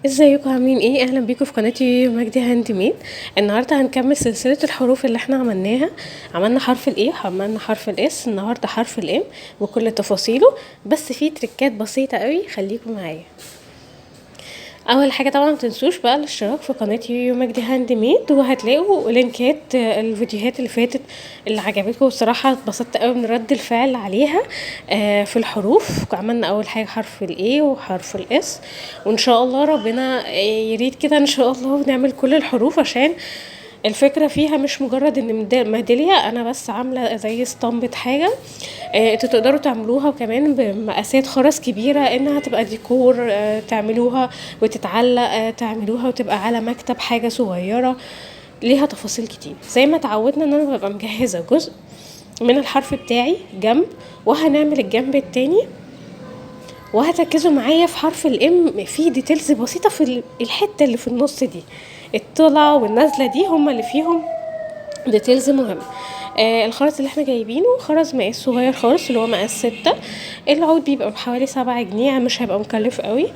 ازيكم عاملين ايه؟ اهلا بيكم في قناتي مجدي hand made. النهارده هنكمل سلسلة الحروف اللي احنا عملناها. عملنا حرف ال A، عملنا حرف ال S، النهارده حرف ال M بكل تفاصيله، بس في تريكات بسيطة قوي، خليكم معايا. اول حاجة طبعا متنسوش بقى الاشتراك في قناتي مجدي hand made، وهتلاقوا لينكات الفيديوهات اللي فاتت اللي عجبتكم. بصراحة اتبسطت قوي من رد الفعل عليها في الحروف. عملنا اول حاجة حرف ال A وحرف ال S، وان شاء الله ربنا يريد كده ان شاء الله ونعمل كل الحروف، عشان الفكرة فيها مش مجرد ان ميدالية، انا بس عاملة زي اسطمبة حاجة انتوا تقدروا تعملوها، وكمان بمقاسات خرز كبيرة انها تبقى ديكور، تعملوها وتتعلق، تعملوها وتبقى على مكتب، حاجة صغيرة ليها تفاصيل كتير. زي ما اتعودنا ان انا ببقى مجهزة جزء من الحرف بتاعي جنب، وهنعمل الجنب التاني. وهتركزوا معايا في حرف ال M، في details بسيطة في الحتة اللي في النص دي، الطلعة والنازلة دي هما اللي فيهم details مهمة. الخرز اللي احنا جايبينه خرز مقاس صغير خالص اللي هو مقاس 6، العود بيبقى بحوالي 7 جنيه، يعني مش هيبقى مكلف قوي.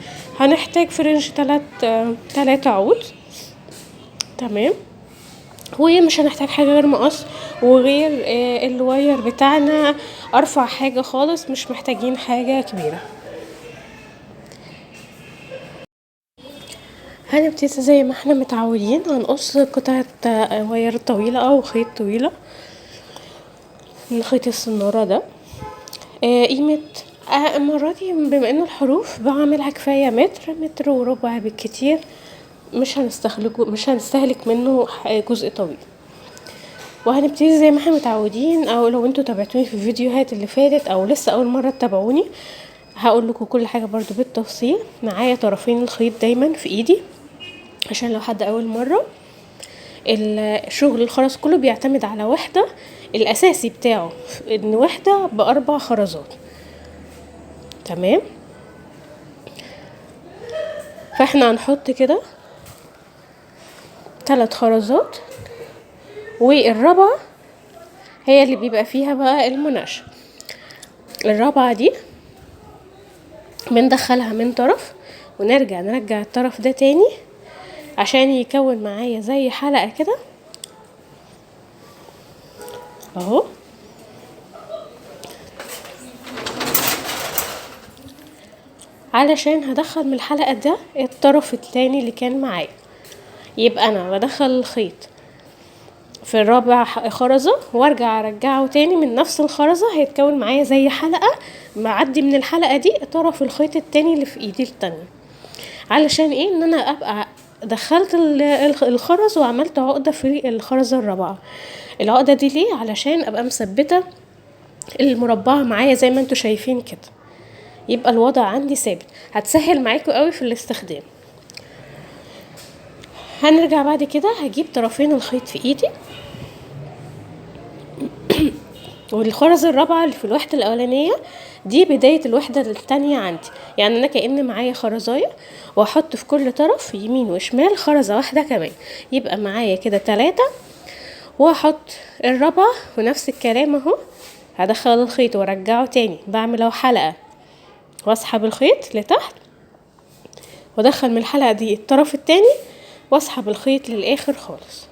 هنحتاج في range 3 عود، تمام. ومش هنحتاج حاجة غير مقص وغير ال wire بتاعنا، ارفع حاجة خالص، مش محتاجين حاجة كبيرة. هنبتدي زي ما احنا متعودين، هنقص قطعة wire طويلة او خيط طويلة من خيط السنارة ده. قيمة، المرة دي بما ان الحروف بعملها كفاية متر، متر وربع بالكتير، مش هنستهلك منه جزء طويل. وهنبتدي زي ما احنا متعودين، او لو انتوا تابعتوني في الفيديوهات اللي فاتت او لسه اول مرة تتابعوني هقول لكم كل حاجة برضو بالتفصيل. معايا طرفين الخيط دايما في ايدي عشان لو حد اول مرة. الشغل الخرز كله بيعتمد على وحدة، الاساسي بتاعه ان وحدة ب4 خرزات، تمام. فاحنا هنحط كده 3 خرزات، والرابعة هي اللي بيبقى فيها بقى المناقشة. الرابعة دي بندخلها من طرف ونرجع نرجع الطرف ده تاني عشان يكون معايا زي حلقة كده اهو. علشان هدخل من الحلقة ده الطرف التاني اللي كان معايا، يبقى انا بدخل الخيط في الرابع خرزة وارجع ارجعه تاني من نفس الخرزة، هيتكون معايا زي حلقة، معدي من الحلقة دي طرف الخيط التاني اللي في ايدي التانية. علشان ايه؟ ان انا ابقى دخلت الخرز وعملت عقدة في الخرزة الرابعة. العقدة دي ليه؟ علشان ابقى مثبتة المربعة معايا زي ما انتوا شايفين كده، يبقى الوضع عندي ثابت، هتسهل معاكم قوي في الاستخدام. هنرجع بعد كده هجيب طرفين الخيط في ايدي والخرز الرابعة اللي في الوحدة الأولانية دي بداية الوحدة التانية عندي، يعني أنا كأن معايا خرزاية وأحط في كل طرف يمين وشمال خرزة واحدة كمان، يبقى معايا كده 3، وأحط الرابعة ونفس الكلام أهو، هدخل الخيط وأرجعه تاني، بعمل أهو حلقة وأسحب الخيط لتحت وأدخل من الحلقة دي الطرف التاني وأسحب الخيط للآخر خالص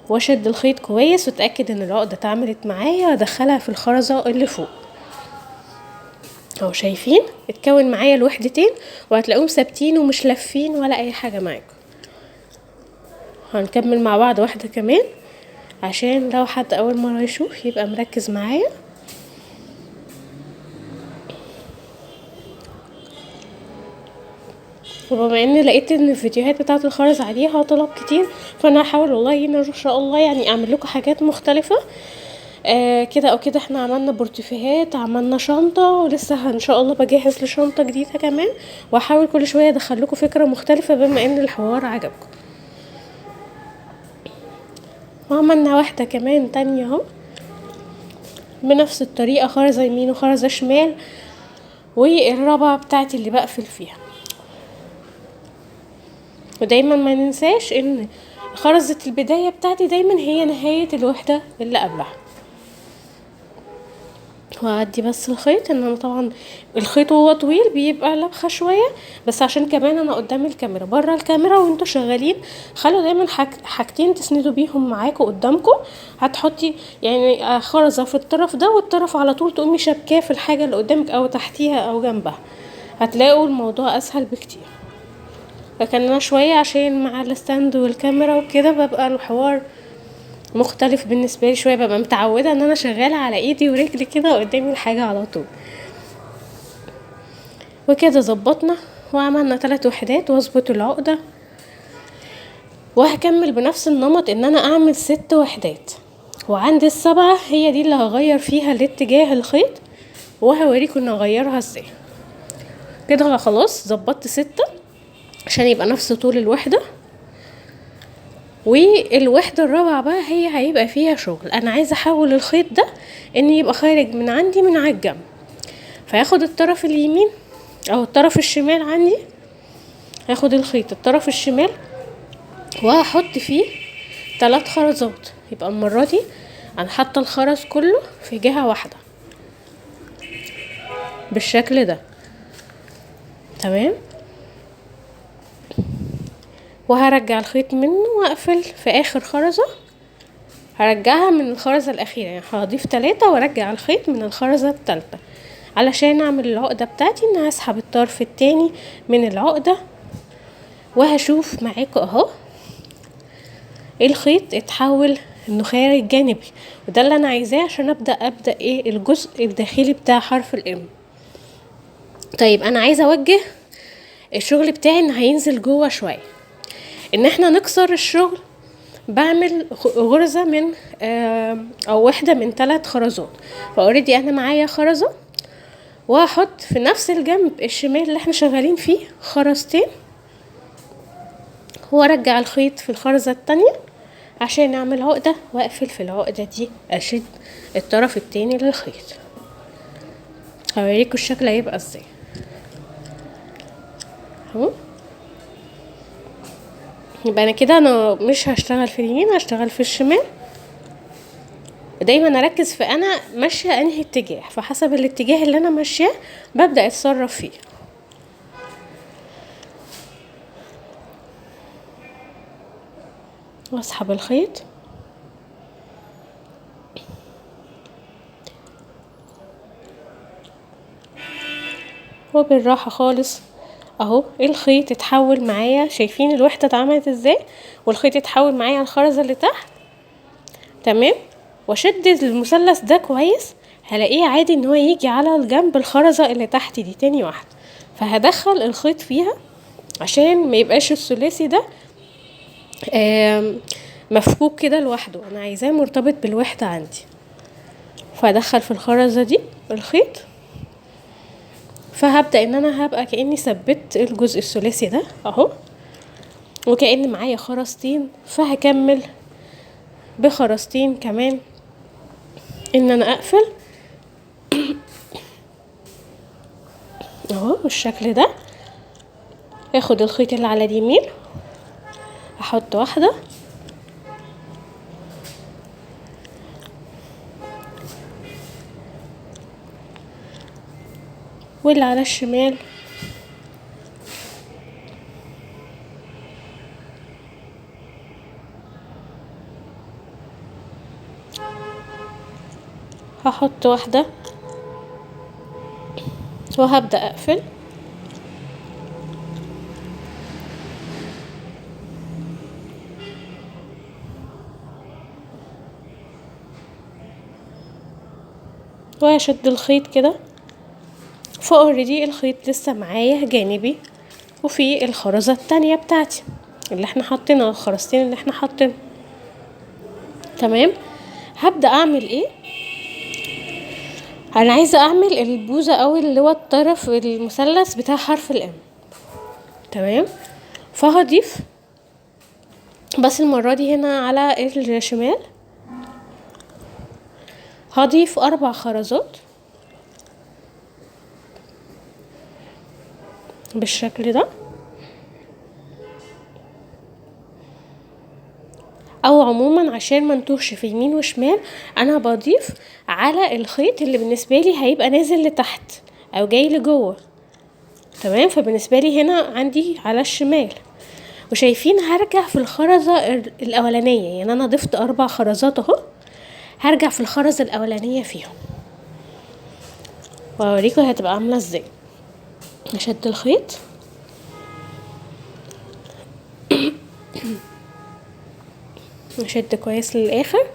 واشد الخيط كويس واتاكد ان العقدة اتعملت معايا، وادخلها في الخرزه اللي فوق اهو. شايفين اتكون معايا الوحدتين، وهتلاقوهم ثابتين ومش لافين ولا اي حاجة معاكم. هنكمل مع بعض واحدة كمان عشان لو حد اول مرة يشوف يبقى مركز معايا. وبما ان لقيت ان الفيديوهات بتاعه الخرز عليها طلب كتير، فانا هحاول والله ان شاء الله اعمل لكم حاجات مختلفة، كده او كده. احنا عملنا بورتفيهات، عملنا شنطه، ولسه ان شاء الله بجهز لشنطه جديدة كمان، واحاول كل شوية ادخل لكم فكرة مختلفة بما ان الحوار عجبكم. وعملنا واحدة كمان تانية اهو بنفس الطريقة، خرزة يمين وخرزه شمال، والرابعة بتاعتي اللي بقفل فيها. ودايما ما ننساش ان خرزة البداية بتاعتي دايما هي نهاية الوحدة اللي قبلها. وأعدي بس الخيط. ان انا طبعا الخيط وهو طويل بيبقى لبخه شوية، بس عشان كمان انا قدام الكاميرا، بره الكاميرا وانتوا شغالين خلوا دايما حاجتين تسندوا بيهم معاكوا قدامكوا. هتحطي يعني خرزة في الطرف ده والطرف على طول تقومي شبكاه في الحاجة اللي قدامك او تحتيها او جنبها، هتلاقوا الموضوع اسهل بكتير. لكن انا شوية عشان مع ال stand والكاميرا وكده ببقى الحوار مختلف بالنسبة لي شوية، ببقى متعوده ان انا شغالة على ايدي ورجلي كده قدامي الحاجة على طول. وكده ظبطنا وعملنا 3 وحدات، واظبط العقدة. وهكمل بنفس النمط ان انا اعمل 6 وحدات، وعند 7 هي دي اللي هغير فيها الاتجاه الخيط، وهوريكم ان اغيرها ازاي. كده خلاص ظبطت 6 عشان يبقى نفس طول الوحدة. والوحدة الرابعة بقى هي هيبقى فيها شغل. انا عايزة احول الخيط ده ان يبقى خارج من عندي من على الجنب، فهاخد الطرف اليمين او الطرف الشمال عندي، هاخد الخيط الطرف الشمال وهحط فيه 3 خرزات. يبقى المرة دي انا حاطة الخرز كله في جهة واحدة بالشكل ده، تمام. وهرجع الخيط منه واقفل في اخر خرزة، هرجعها من الخرزة الاخيرة، يعني هضيف 3 وارجع الخيط من الخرزة التالتة علشان اعمل العقدة بتاعتي. ان هسحب الطرف التاني من العقدة، وهشوف معاكم اهو الخيط اتحول انه خارج جانبي، وده اللي انا عايزاه عشان ابدا ايه الجزء الداخلي بتاع حرف الام. طيب انا عايزه اوجه الشغل بتاعي ان هينزل جوه شوية، ان احنا نكسر الشغل. بعمل غرزة من او وحدة من 3 خرزات، فاوريدي انا معايا خرزة، وهحط في نفس الجنب الشمال اللي احنا شغالين فيه خرزتين، وارجع الخيط في الخرزة التانية عشان اعمل عقدة، واقفل في العقدة دي اشد الطرف التاني للخيط. هوريكم الشكل هيبقى ازاي اهو. يبقى انا كده انا مش هشتغل في اليمين، هشتغل في الشمال. دايما اركز في انا ماشية انهي اتجاه، فحسب الاتجاه اللي انا ماشياه ببدا اتصرف فيه. واسحب الخيط وبالراحه خالص اهو الخيط اتحول معايا. شايفين الوحدة اتعملت ازاي، والخيط اتحول معايا على الخرزه اللي تحت، تمام. واشد المثلث ده كويس، هلاقيه عادي ان هو يجي على الجنب الخرزه اللي تحت دي تاني واحدة، فهدخل الخيط فيها عشان ما يبقاش الثلاثي ده مفكوك كده لوحده، انا عايزاه مرتبط بالوحدة عندي. فهدخل في الخرزه دي الخيط، فهبدأ ان انا هبقى كأني ثبت الجزء الثلاثي ده اهو، وكأن معايا خرزتين، فهكمل بخرزتين كمان ان انا اقفل اهو بالشكل ده. اخد الخيط اللي على اليمين احط واحدة، واللي على الشمال هحط واحدة، وهبدأ اقفل. وهشد الخيط كده، ف already الخيط لسه معايا جانبي، وفي الخرزة التانية بتاعتي اللي احنا حاطينها، الخرزتين اللي احنا حاطينها، تمام. هبدأ اعمل ايه؟ انا عايزة اعمل البوزة او اللي هو الطرف المثلث بتاع حرف ال M، تمام. فهضيف بس المرة دي هنا على الشمال هضيف 4 خرزات بالشكل ده، او عموما عشان ما نتوهش في يمين وشمال انا بضيف على الخيط اللي بالنسبة لي هيبقى نازل لتحت او جاي لجوه. تمام، فبالنسبه لي هنا عندي على الشمال، وشايفين هرجع في الخرزه الاولانية، يعني انا ضفت 4 خرزات اهو، هرجع في الخرزه الاولانية فيهم واوريكم هتبقى عامله ازاي. نشد الخيط نشد كويس للاخر،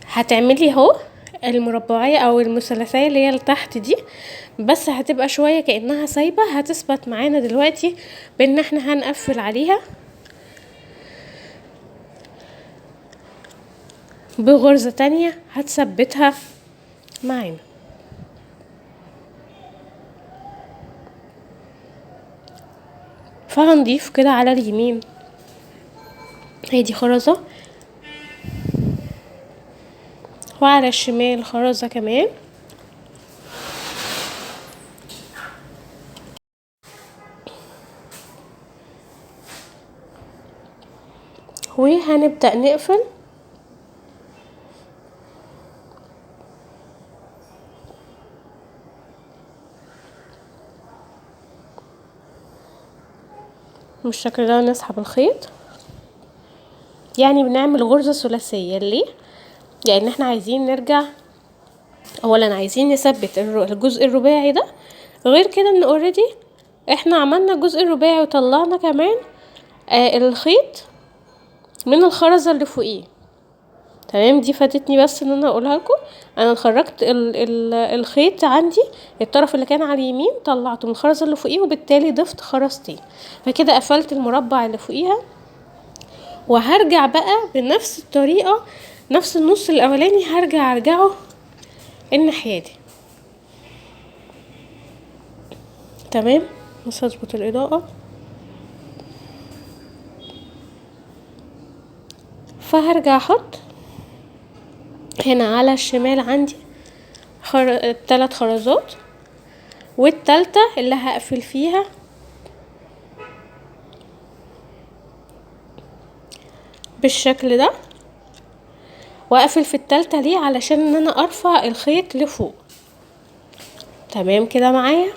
هتعملي اهو المربعية او المثلثية اللي هي لتحت دي، بس هتبقى شوية كأنها سايبة. هتثبت معانا دلوقتي بان احنا هنقفل عليها بغرزة تانية هتثبتها معانا. فهنضيف كده على اليمين، هي دي خرزة، وعلى الشمال خرزة كمان. وهنبدأ نقفل بالشكل ده، ونسحب الخيط. يعني بنعمل غرزة ثلاثية. ليه؟ لان احنا عايزين نرجع، اولا عايزين نثبت الجزء الرباعي ده، غير كده ان already احنا عملنا الجزء الرباعي وطلعنا كمان الخيط من الخرزة اللي فوقيه. تمام، دي فاتتني بس ان انا اقولها لكم. انا خرجت الخيط عندي الطرف اللي كان على اليمين طلعته من الخرزة اللي فوقيه، وبالتالي ضفت خرزتين، فكده قفلت المربع اللي فوقيها. وهرجع بقى بنفس الطريقة، نفس النص الاولاني هرجع ارجعه الناحية دي. تمام، بس اظبط الاضاءة. فهرجع احط هنا على الشمال عندي 3 خرزات، والتالتة اللي هقفل فيها بالشكل ده. واقفل في التالتة ليه؟ علشان ان انا ارفع الخيط لفوق. تمام كده معايا،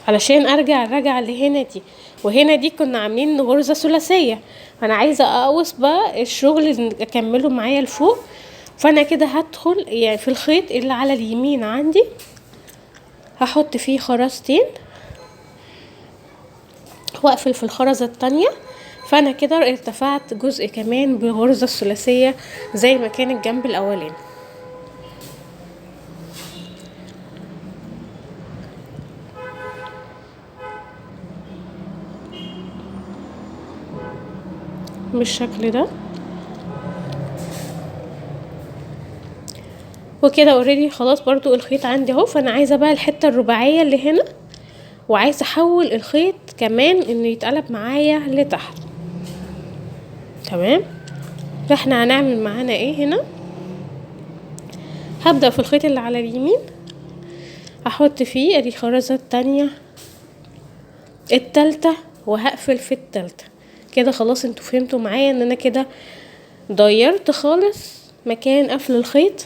علشان ارجع الرجعة اللي هنا دي، وهنا دي كنا عاملين غرزة ثلاثية، فانا عايزة اقوس بقى الشغل اللي اكمله معايا لفوق. فانا كده هدخل في الخيط اللي على اليمين عندي، هحط فيه خرزتين واقفل في الخرزة التانية. فانا كده ارتفعت جزء كمان بالغرزة الثلاثية زي ما كان الجنب الاولاني. بالشكل ده. وكده اوريدي خلاص برضو الخيط عندي اهو. فانا عايزة بقى الحتة الرباعية اللي هنا، وعايزة احول الخيط كمان انه يتقلب معايا لتحت. تمام، فاحنا هنعمل معانا ايه هنا؟ هبدأ في الخيط اللي على اليمين، هحط فيه ادي الخرزة التانية التالتة، وهقفل في التالتة. كده خلاص انتوا فهمتوا معايا ان انا كده ضيرت خالص مكان قفل الخيط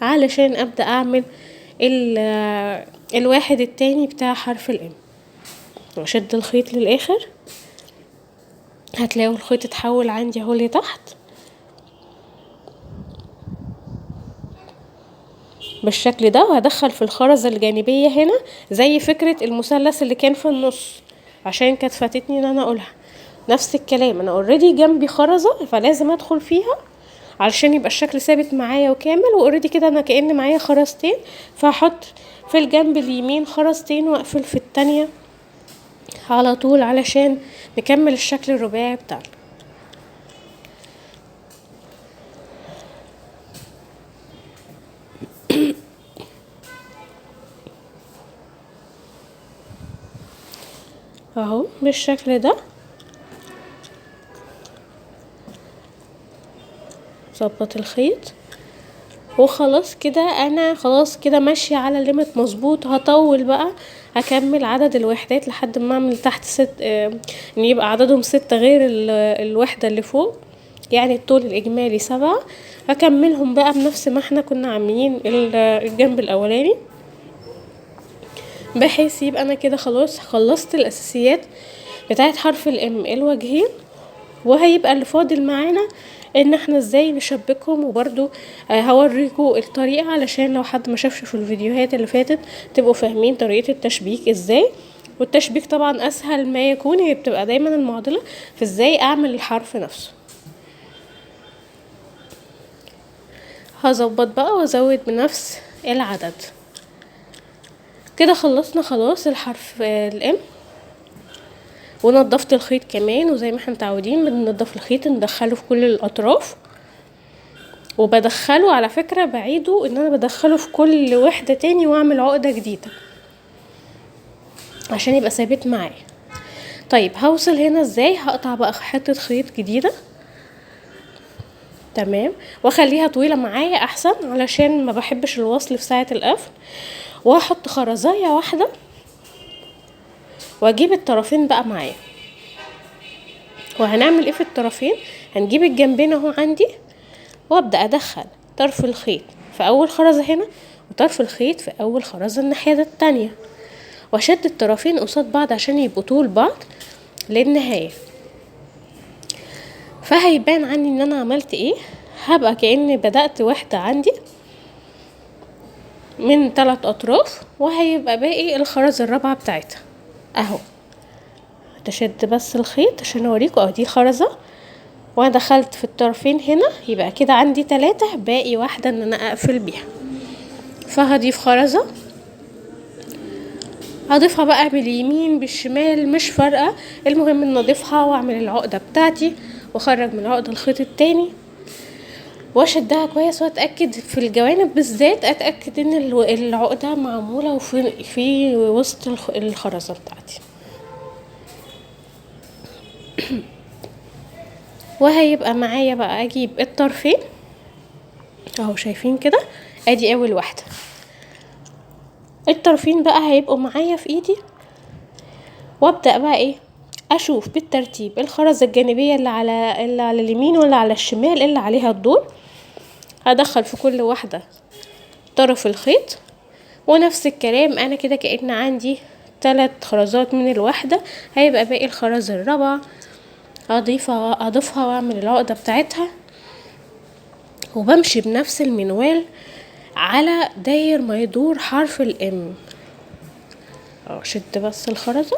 علشان ابدأ اعمل الواحد التاني بتاع حرف الام. واشد الخيط للاخر، هتلاقوا الخيط اتحول عندي اهو لتحت بالشكل ده. وهدخل في الخرزة الجانبية هنا زي فكرة المثلث اللي كان في النص، عشان كانت فاتتني ان انا اقولها. نفس الكلام، انا already جنبي خرزة فلازم ادخل فيها علشان يبقى الشكل ثابت معايا وكامل. و already كده انا كأن معايا خرزتين، فهحط في الجنب اليمين خرزتين واقفل في التانية على طول علشان نكمل الشكل الرباعي بتاعنا. اهو بالشكل ده. ظبط الخيط وخلاص كده. انا خلاص كده ماشية على ال limit مظبوط. هطول بقى هكمل عدد الوحدات لحد ما اعمل تحت 6، ان يبقى عددهم 6 غير الوحدة اللي فوق، يعني الطول الاجمالي 7. هكملهم بقى بنفس ما احنا كنا عاملين الجنب الاولاني، بحيث يبقى انا كده خلاص خلصت الاساسيات بتاعت حرف الام الوجهين. وهيبقى اللي فاضل معانا ان احنا ازاي نشبكهم، وبرضو هوريكم الطريقة علشان لو حد ما شافش في الفيديوهات اللي فاتت تبقوا فاهمين طريقة التشبيك ازاي. والتشبيك طبعا اسهل ما يكون، هي بتبقى دايما المعضلة في ازاي اعمل الحرف نفسه. هظبط بقى وازود بنفس العدد. كده خلصنا خلاص الحرف الام، ونضفت الخيط كمان. وزي ما احنا متعودين بننضف الخيط ندخله في كل الاطراف، وبدخله على فكرة بعيده ان انا بدخله في كل وحدة تاني واعمل عقدة جديدة عشان يبقى ثابت معايا. طيب هوصل هنا ازاي؟ هقطع بقى حتة خيط جديدة، تمام، واخليها طويلة معايا احسن علشان ما بحبش الوصل في ساعة القفل. واحط خرزاية واحدة واجيب الطرفين بقى معايا. وهنعمل ايه في الطرفين؟ هنجيب الجنبين اهو عندي، وابدا ادخل طرف الخيط في اول خرزة هنا وطرف الخيط في اول خرزة الناحية التانية، واشد الطرفين قصاد بعض عشان يبقوا طول بعض للنهاية. فهيبان عني ان انا عملت ايه، هبقى كأني بدأت واحدة عندي من 3 اطراف، وهيبقى باقي الخرزة الرابعة بتاعتها اهو. تشد بس الخيط عشان اوريكم، اهو دي خرزة وانا دخلت في الطرفين هنا، يبقى كده عندي 3، باقي واحدة ان انا اقفل بيها. فهضيف خرزة، هضيفها بقى باليمين بالشمال مش فارقة، المهم ان اضيفها واعمل العقدة بتاعتي، واخرج من العقدة الخيط التاني واشدها كويس، واتاكد في الجوانب بالذات، اتاكد ان العقدة معمولة وفي وسط الخرزة بتاعتي. وهيبقى معايا بقى اجيب الطرفين اهو، شايفين كده، ادي اول واحدة. الطرفين بقى هيبقوا معايا في ايدي، وابدا بقى ايه، اشوف بالترتيب الخرزة الجانبية اللي على اليمين ولا على الشمال اللي عليها الدور. هدخل في كل واحدة طرف الخيط، ونفس الكلام انا كده كأن عندي 3 خرزات من الواحدة، هيبقى باقي الخرزة الرابعة اضيفها واعمل العقدة بتاعتها. وبمشي بنفس المنوال على داير ما يدور حرف الام. شد بس الخرزة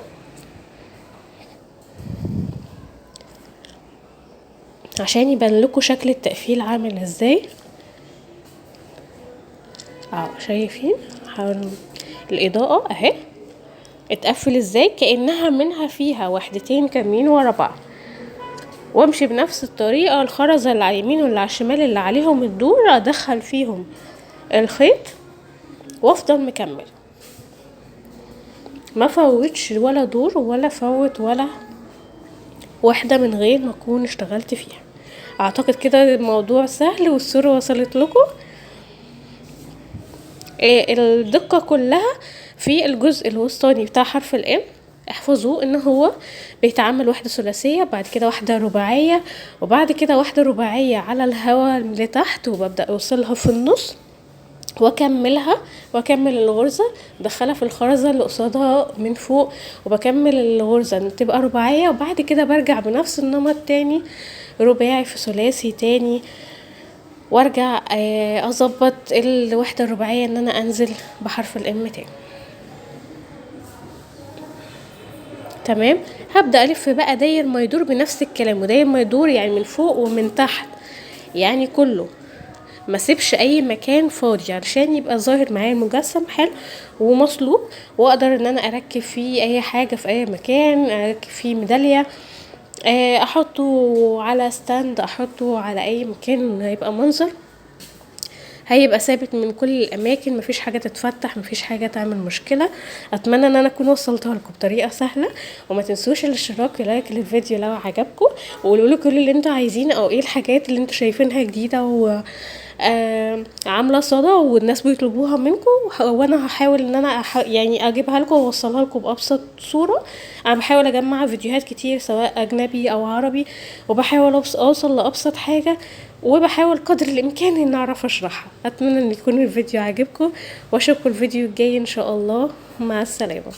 عشان يبان لكم شكل التقفيل عامل ازاي. شايفين الاضاءة اهي اتقفل ازاي، كأنها منها فيها وحدتين كاملين ورا بعض. وامشي بنفس الطريقة الخرزة اللي على اليمين واللي على الشمال اللي عليهم الدور ادخل فيهم الخيط وافضل مكمل، ما فوتش ولا دور ولا فوت ولا واحدة من غير ما اكون اشتغلت فيها. اعتقد كده الموضوع سهل والصورة وصلت لكم. الدقة كلها في الجزء الوسطاني بتاع حرف الام، احفظوه ان هو بيتعمل واحدة ثلاثية، بعد كده واحدة رباعية، وبعد كده واحدة رباعية على الهواء اللي تحت، وببدأ اوصلها في النص واكملها، واكمل الغرزة ادخلها في الخرزة اللي قصادها من فوق، وبكمل الغرزة ان تبقى رباعية، وبعد كده برجع بنفس النمط تاني رباعي في ثلاثي تاني، وارجع اظبط الوحدة الرباعية ان انا انزل بحرف الام تاني. تمام. هبدأ الف بقى داير ما يدور بنفس الكلام، وداير ما يدور يعني من فوق ومن تحت، يعني كله ما سيبش اي مكان فاضي علشان يبقى ظاهر معايا المجسم حلو ومصلوب، واقدر ان انا اركب فيه اي حاجة في اي مكان، اركب فيه ميدالية، احطه على stand، احطه على اي مكان، هيبقى منظر، هيبقى ثابت من كل الاماكن، مفيش حاجة تتفتح، مفيش حاجة تعمل مشكلة. اتمنى ان انا اكون وصلتها لكم بطريقة سهلة، وما تنسوش الاشتراك و like للفيديو لو عجبكم، وقولوا لي كل اللي انتوا عايزينه او ايه الحاجات اللي انتوا شايفينها جديدة عامله صدى والناس بيطلبوها منكم، وانا هحاول ان انا يعني اجيبها لكم واوصلها لكم بابسط صوره. انا بحاول اجمع فيديوهات كتير سواء اجنبي او عربي، وبحاول اوصل لابسط حاجه، وبحاول قدر الامكان ان اعرف اشرحها. اتمنى ان يكون الفيديو عاجبكم، واشوفكم الفيديو الجاي ان شاء الله. مع السلامه.